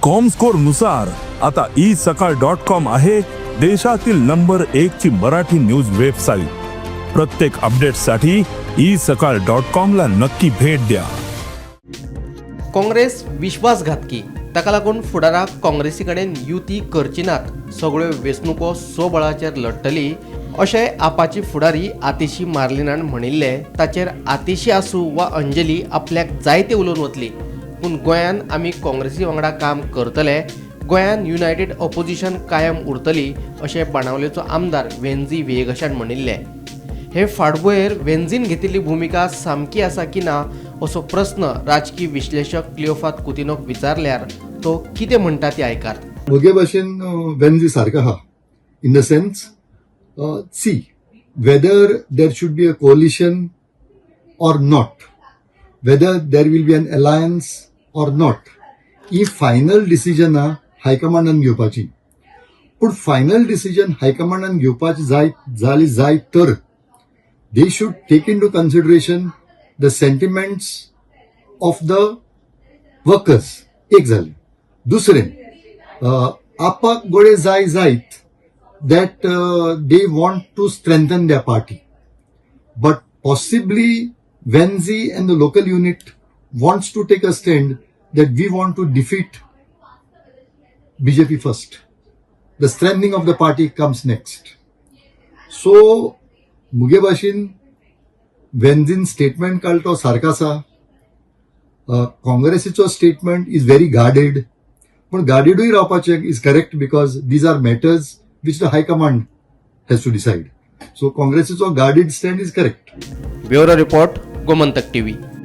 Comscore नुसार आता E सकाळ डॉट कॉम आहे देशातील नंबर एक ची मराठी न्यूज वेबसाईट. प्रत्येक अपडेटसाठी ई सकाळ डॉट कॉम ला नक्की भेट द्या. काँग्रेस विश्वासघातकी, ताका लागून फुडाराक काँग्रेसी कडेन युती करची नात, सगळ्यो वेंचणुको स्वबळाचेर लढटली अशें आपाची फुडारी आतिशी मार्लिनान म्हणिल्लें. ताचेर आतिशी आसूं वा अंजली, आपल्याक जायते उलोवन वतली, पूण गोंयान आमी काँग्रेसी वांगडा काम करतले, गोंयान युनायटेड ऑपोजिशन कायम उरतली अशें बाणावलेचो आमदार वेन्झी व्हिएगशान म्हणिल्लें. हे फाटभुंयेर वेन्झीन घेतिल्ली भुमिका सामकी आसा की ना असो प्रस्न राजकी विश्लेशक क्लिओफात कुतिनोक विचारल्यार तो कितें म्हणटा ती आयकात. म्हगे भाशेन वेन्झी सारको आहा in the sense, see, whether there should be a coalition or not, whether there will be an alliance or not, ही फायनल डिसिजनां हायकमांडान घेवपाची. पूण फायनल डिसिजन हायकमांडान घेवपाची जाय जाली जाय तर they should take into consideration the sentiments of the workers. एक जालें. दुसरें, आपाक गोडे जाय जायत that they want to strengthen their party, but possibly Venzi and the local unit wants to take a stand that we want to defeat BJP first. The strengthening of the party comes next. So मुगे भाशेन वेन्झीन statement काडलो तो सारको आसा. काँग्रेसीचो statement is very guarded, पूण गार्डेडूय रावपाचें is correct because these are matters which the high command has to decide. So काँग्रेसीचो guarded stand is correct. Bureau report, Gomantak TV.